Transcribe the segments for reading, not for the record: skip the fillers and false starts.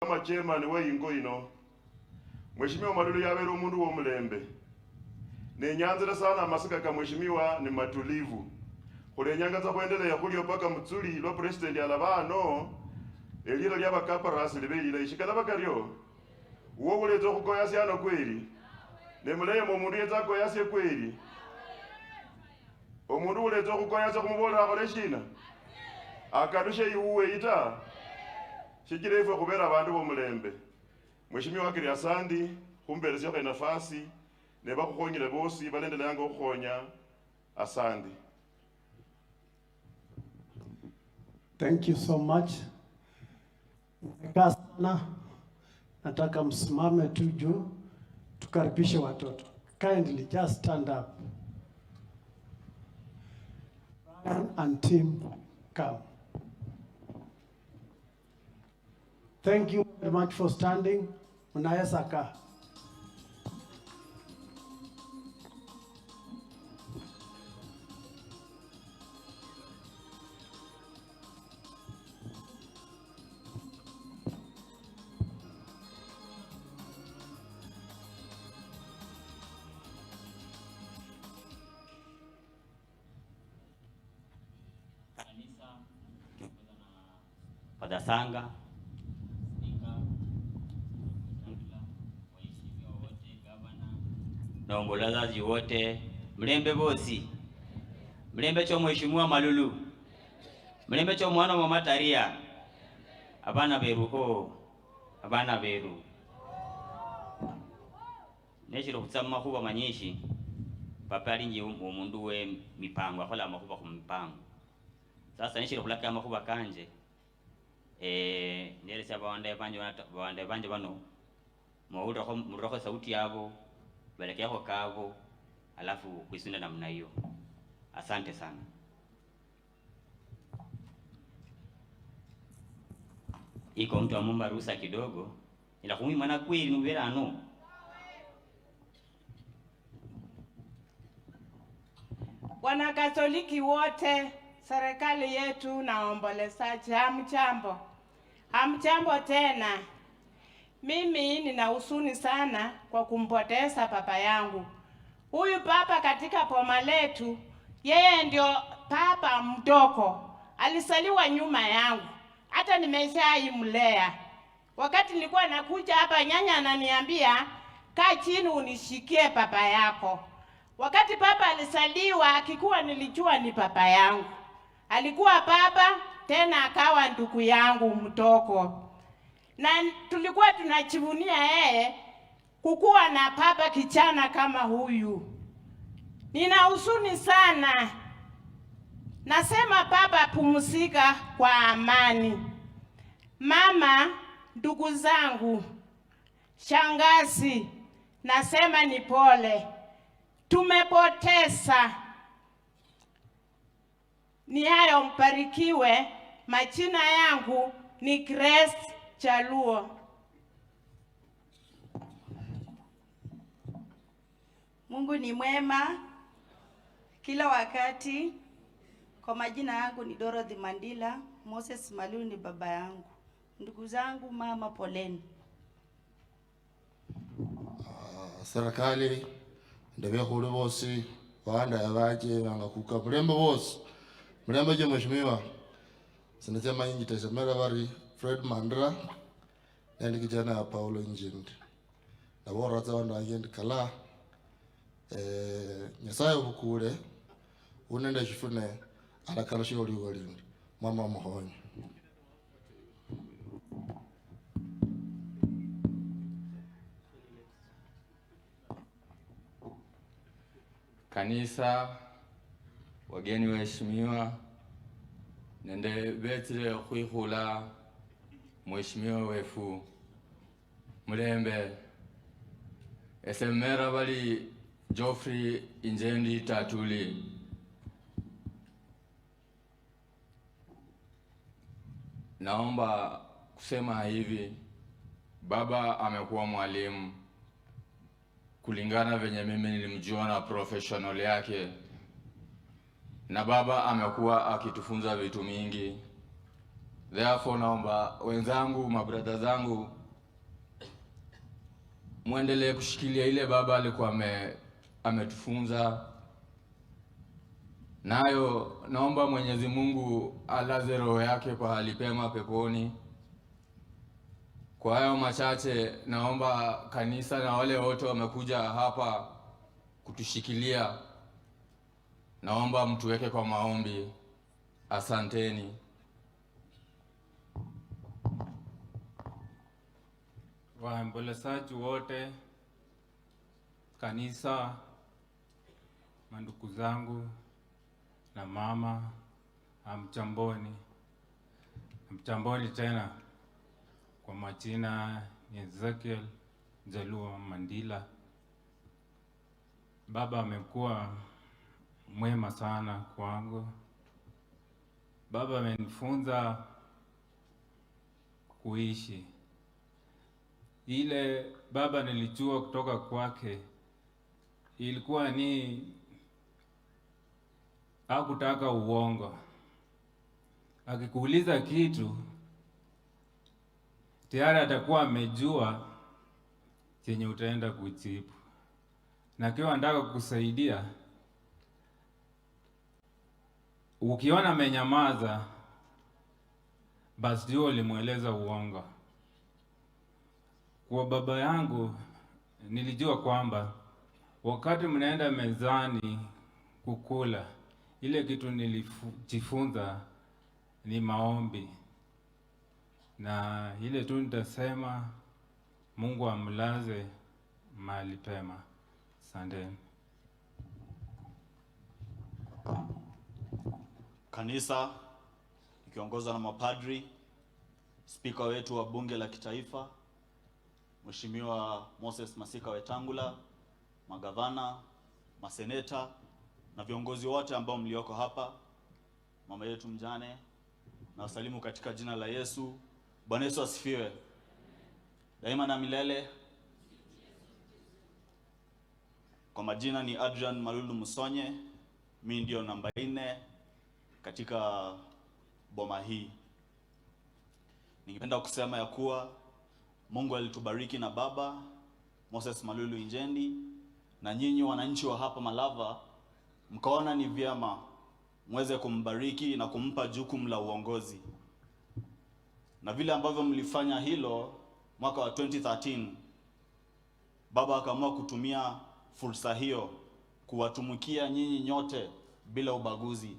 Kama chairman we ingo ino Mheshimiwa Malulu yabere omundu wo mulembe nenyanzira sana amasika ka mheshimiwa ni matulivu khulenyanga tsa khwendelea khulio paka mutsuli lwa president alabano elira lya bakaparasi libe lilayi shikala bakario uwo khuletsa khukoyasya ano kweli nemuleyemo omundu yetsa akoyasye kweli omundu uletsa khukoyasya khumubolera akhole shina akalushe iwuwe ita shikira ifwe khubera abandu bomulembe. Mheshimiwa Wakili asandi khumberesyakho enafasi nebakhukhonyele bosi balendeleyanga khukhonya asandi. Thank you so much. Sana, nataka msimame tu juu tukaribishe watoto. Kindly just stand up. Brian and team come. Thank you very much for standing. Mnaweza kaa. Father Sanga, Spika, waheshimiwa wote, gavana na waombolezaji wote, mlembe bosi, mlembe cho Mheshimiwa Malulu, mlembe cho mwana wa Mama Taria, abana beru ho, abana beru neshiro kutsama makhuba manyishi papa alinji omundu we mipango akhola makhuba khu mipango. Sasa neshiro khulaka makhuba kanje neresa bawande banje bano muwulireko sauti yabo balekeko kabo alafu kuisunda namna hiyo. Asante sana. Iko mtu amomba ruhusa kidogo ila kumwimana kweli nubera ano. Wanakatoliki wote, serikali yetu na waombolezaji, hamjambo. Hamjambo tena. Mimi nina huzuni sana kwa kumpoteza papa yangu. Huyu papa katika boma letu, yeye ndio papa mdogo. Alisaliwa nyuma yangu. Hata nimeshaimlea. Wakati nilikuwa nakuja hapa, nyanya ananiambia, kaa chini unishikie papa yako. Wakati papa alisaliwa, akikuwa nilijua ni papa yangu. Alikuwa papa, tena akawa ndugu yangu mdogo. Na tulikuwa tunajivunia yeye kukuwa na papa kijana kama huyu. Nina huzuni sana. Nasema papa pumzika kwa amani. Mama, ndugu zangu, shangazi, nasema ni pole. Tumepoteza. Ni hayo, mbarikiwe. Majina yangu ni Grace Chaluo. Mungu ni mwema kila wakati. Kwa majina yangu ni Dorothy Mandila. Moses Malulu ni baba yangu. Ndugu zangu, mama, poleni. Serikali ndabekhulu bosi bawanda abaje bangakuka mulembe bosi mulembe je mheshimiwa sinasema inji tesemera bari Fred Mandra nendi kijana ya Paulo Njindi nabo ratsa bandu bange kala Nyasaye obukule unende shifune alakala sholi walindi mama muhonye. Kanisa, wageni waheshimiwa, nende betire khuikhula mheshimiwa wefu mulembe esemera bali Geoffrey Injendi Tatuli. Naomba kusema hivi, baba amekuwa mwalimu kulingana venye mimi nilimjua na professional yake, na baba amekuwa akitufunza vitu mingi. Therefore, naomba wenzangu, mabrother zangu, muendelee kushikilia ile baba alikuwa ametufunza nayo. Naomba Mwenyezi Mungu alaze roho yake pahali pema peponi. Kwa hayo machache, naomba kanisa na wale wote wamekuja hapa kutushikilia, naomba mtuweke kwa maombi. Asanteni. Waombolezaji wote, kanisa, mandugu zangu na mama, hamjamboni. Hamjamboni tena. Kwa majina ni Ezekiel Jaluo Mandila. Baba amekuwa mwema sana kwangu. Baba amenifunza kuishi. Ile baba nilijua kutoka kwake ilikuwa ni hakutaka uongo. Akikuuliza kitu tayari atakuwa amejua chenye utaenda kujibu, na akiwa anataka kukusaidia, ukiona amenyamaza, basi jua ulimweleza uongo. Kwa baba yangu nilijua kwamba wakati mnaenda mezani kukula, ile kitu nilijifunza ni maombi, na ile tu nitasema Mungu amlaze mahali pema. Asanteni. Kanisa ikiongozwa na mapadri, spika wetu wa bunge la kitaifa Mheshimiwa Moses Masika Wetangula, magavana, maseneta na viongozi wote ambao mlioko hapa, mama yetu mjane, na wasalimu katika jina la Yesu. Bwana Yesu asifiwe daima na milele. Kwa majina ni Adrian Malulu Musonye, mimi ndio namba 4 katika boma hii. Ningependa kusema ya kuwa Mungu alitubariki na baba Moses Malulu Injendi, na nyinyi wananchi wa hapa Malava mkaona ni vyema muweze kumbariki na kumpa jukumu la uongozi. Na vile ambavyo mlifanya hilo mwaka wa 2013, baba akaamua kutumia fursa hiyo kuwatumikia nyinyi nyote bila ubaguzi,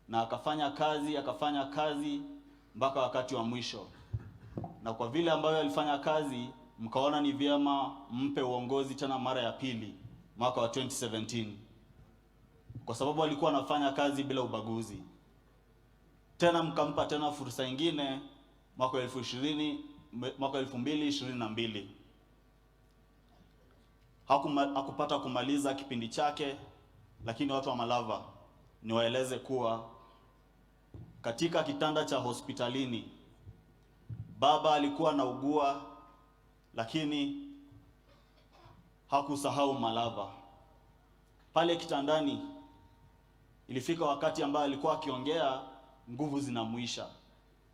na akafanya kazi mpaka wakati wa mwisho. Na kwa vile ambavyo alifanya kazi, mkaona ni vyema mpe uongozi tena mara ya pili mwaka wa 2017, kwa sababu alikuwa anafanya kazi bila ubaguzi. Tena mkampa tena fursa nyingine mwaka 2022. Hakupata kumaliza kipindi chake, lakini watu wa Malava niwaeleze kuwa katika kitanda cha hospitalini baba alikuwa anaugua, lakini hakusahau Malava. Pale kitandani ilifika wakati ambaye alikuwa akiongea nguvu zinamuisha.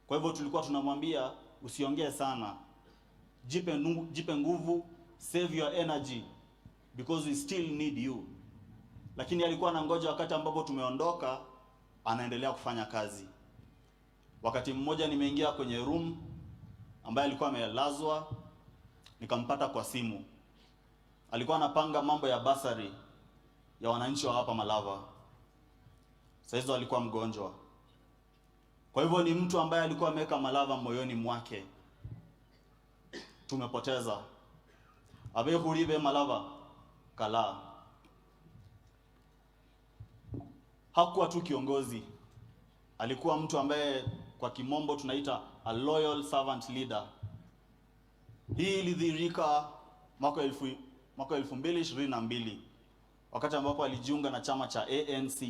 Kwa hivyo tulikuwa tunamwambia usiongee sana, jipe nguvu, save your energy because we still need you. Lakini alikuwa anangoja wakati ambapo tumeondoka, anaendelea kufanya kazi. Wakati mmoja nimeingia kwenye room ambaye alikuwa amelazwa, nikampata kwa simu. Alikuwa anapanga mambo ya basari ya wananchi wa hapa Malava. Sasa alikuwa mgonjwa. Kwa hivyo ni mtu ambaye alikuwa ameweka Malava moyoni mwake. Tumepoteza. Abe huribe Malava kala. Hakuwa tu kiongozi, alikuwa mtu ambaye kwa kimombo tunaita a loyal servant leader. Hii ilidhihirika mwaka 2022 wakati ambapo alijiunga na chama cha ANC.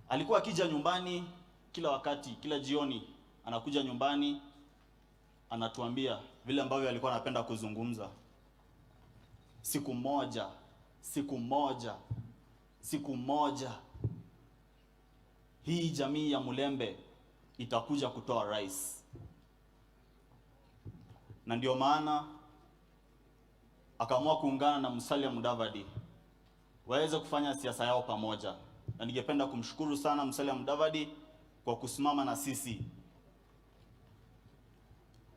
Alikuwa akija nyumbani kila wakati, kila jioni anakuja nyumbani anatuambia vile ambavyo alikuwa anapenda kuzungumza. Siku moja, siku moja, siku moja hii jamii ya Mulembe itakuja kutoa rais, na ndio maana akaamua kuungana na Musalia Mudavadi waweze kufanya siasa yao pamoja, na ningependa kumshukuru sana Musalia Mudavadi kwa kusimama na sisi.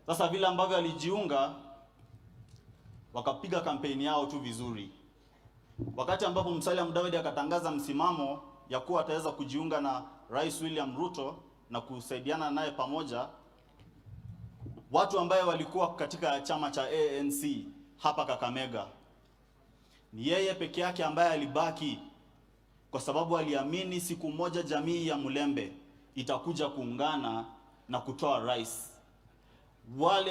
Sasa vile ambavyo alijiunga, wakapiga kampeni yao tu vizuri. Wakati ambapo Musalia Mudavadi akatangaza msimamo ya kuwa ataweza kujiunga na Rais William Ruto na kusaidiana naye pamoja, watu ambaye walikuwa katika chama cha ANC hapa Kakamega, ni yeye peke yake ambaye alibaki, kwa sababu aliamini siku moja jamii ya Mulembe itakuja kuungana na kutoa rais. Wale